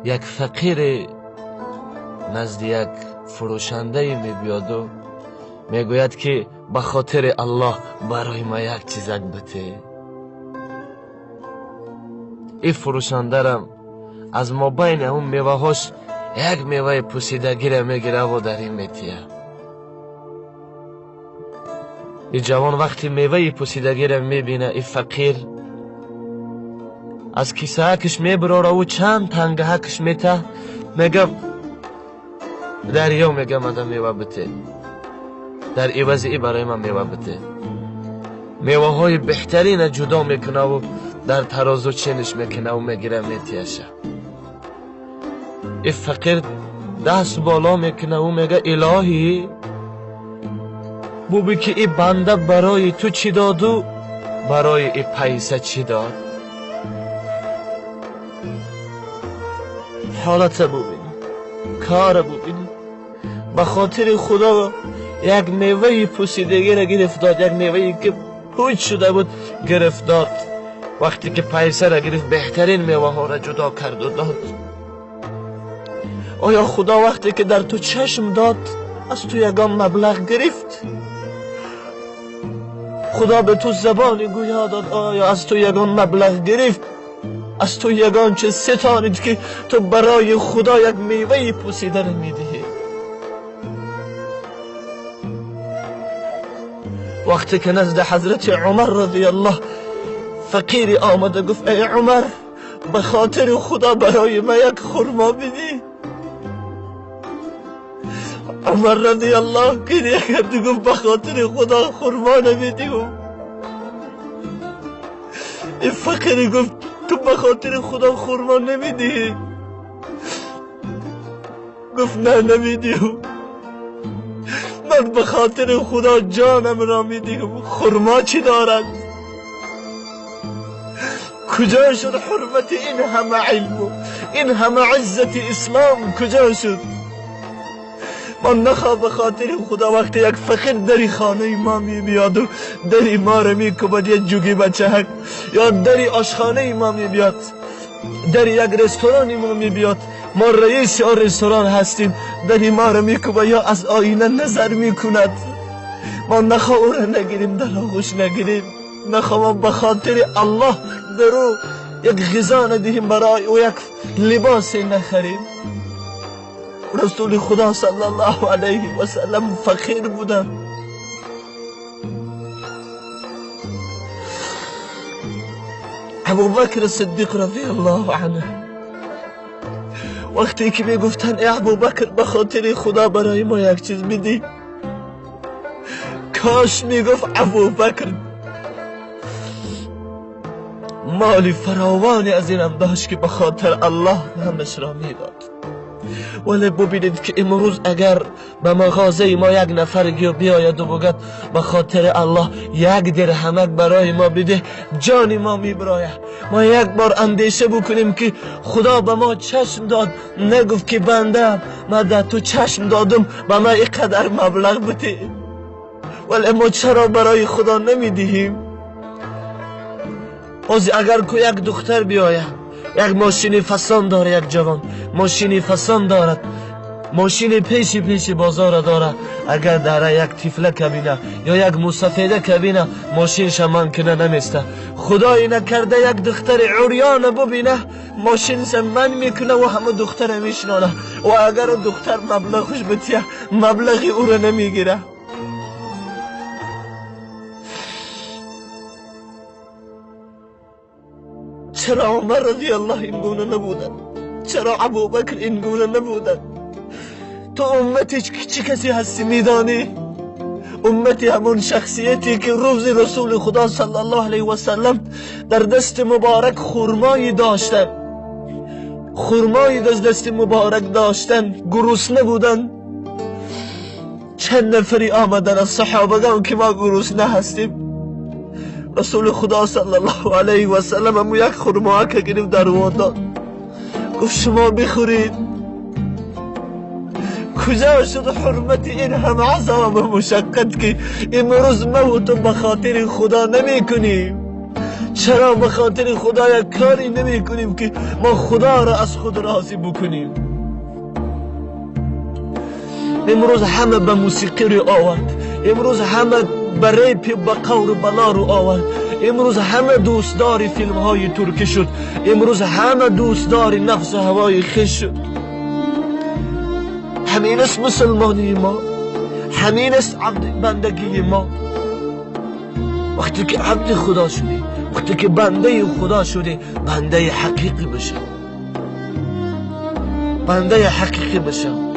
Як фақире назди як фурӯшандае мебиёду мегӯяд, ки ба хотири Аллоҳ барои ман як чизак бите. Ин фурӯшандарам аз мобайни ҳамун меваҳош як меваи пӯсидагиро мегираву дар ин метия. Ин ҷавон вақти меваи пӯсидагиро мебина, ин фақир аз кисаакаш мебарораву чанд тангаҳакаш мета, мегам дарё, мегам ада мева бите, дар ивази и барои ман мева бите. Меваҳои беҳтарина ҷудо мекунаву дар тарозу чениш мекунаву мегира метияша. И фақир даст боло мекунаву мега: илоҳӣ, буби ки и банда барои ту чӣ доду, барои и пайса чӣ дод. Ҳолата бубинӣ, кора бубинӣ. Ба хотири Худо як меваи пӯсидагиро гирифт дод, як мевае ки пуч шуда буд гирифт дод. Вақте ки пайсаро гирифт, беҳтарин меваҳоро ҷудо карду дод. Оё Худо вақте ки дар ту чашм дод, аз ту ягон маблағ гирифт? Худо ба ту забони гӯё дод, оё аз ту ягон маблағ гирифт? Аз ту ягон чиз ситонид ки ту барои Худо як меваи пӯсидаро медиҳӣ? Вақте ки назди ҳазрати Умар радиаллоҳ фақире омада гуфт: эй Умар, ба хотири Худо барои ман як хурмо бидӣ. Умар радиаллоҳ гиря кард, гуфт: ба хотири Худо хурмо намедиҳум. Ин фақире гуфт: ту ба хотири Худо хурмо намедиҳӣ? Гуфт: не, намедиҳум. Ман ба хотири Худо ҷонамро медиҳум, хурмо чӣ дорад? Куҷо шуд ҳурмати ин ҳама илму ин ҳама иззати ислом? Куҷо шуд? Ман нахоҳ ба хотири Худо вақте як фақир дари хонаи мо мебиёду дари моро мекӯбад, як ҷуги бачаҳак, ё дари ошхонаи мо мебиёд, дари як ресторани мо мебиёд, мо раиси он ресторан ҳастем, дари моро мекӯбад ё аз оина назар мекунад, мо нахоҳ ӯро нагирем, дар оғӯш нагирем, нахоҳ мо ба хотири Аллоҳ дар ӯ як ғизо надиҳем, барои ӯ як либосе нахарем. Расули Худо саллаллоҳу алайҳи васаллам фақир буданд. Абубакр Сиддиқ радиаллоҳу анҳу вақте ки мегуфтанд: эй Абубакр, ба хотири Худо барои мо як чиз бидӣ, кош мегуфт Абубакр моли фаровоне аз инам дошт ки ба хотири Аллоҳ ҳамашро медод. Вале бубинед ки имрӯз агар ба мағозаи мо як нафар биёяду бигӯяд: ба хотири Аллоҳ як дирҳамак барои мо бидеҳ, ҷони мо мебирояд. Мо як бор андеша бикунем ки Худо ба мо чашм дод, нагуфт ки банда, ман дар ту чашм додам, ба ман ин қадар маблағ бидеҳ. Вале мо чаро барои Худо намедиҳем? Боз агар ку як духтар биёяд, як мошини фасон дорад, як ҷавон мошини фасон дорад, мошини пеши пеши бозора дорад, агар дара як тифла кабина ё як мусафеда кабина, мошинша ман кина наместа. Худои накарда як духтари урёна бубина, мошинша ман мекуна ва ҳама духтара мешинона, ва агар духтар маблағаш бития, маблағи ӯро намегира. Чаро Умар радиаллоҳ ин гуна набуданд? Чаро Абубакр ин гуна набуданд? Ту уммати чӣ касе ҳастӣ медонӣ? Уммати ҳамон шахсияте ки рӯзи Расули Худо саллаллоҳу алайҳи васаллам дар дасти муборак хурмое доштанд, хурмое дар дасти муборак доштанд, гурусна буданд. Чанд нафаре омаданд аз саҳобагон ки мо гурусна ҳастем. Расули Худо саллаллоҳу алайҳи васаллам ҳамун як хурмоака гирифт, дар во дод, гуфт: шумо бихӯред. Куҷо шуд ҳурмати ин ҳама азобу мушаққат ки имрӯз мо ту ба хотири Худо намекунем? چرا به خاطر خدا یک کاری نمی کنیم که ما خدا را از خود راضی بکنیم؟ امروز همه به موسیقی رو آورد، امروز همه به ریپ، به قور و بلا رو آورد، امروز همه دوستدار فیلم های ترکی شد، امروز همه دوستدار نفس و هوای خویش شد. همین است مسلمانی ما، همین است عبد بندگی ما. وقتی که عبد خدا شدی، وقتی که بنده خدا شدی، بنده حقیقی بشه، بنده حقیقی بشه.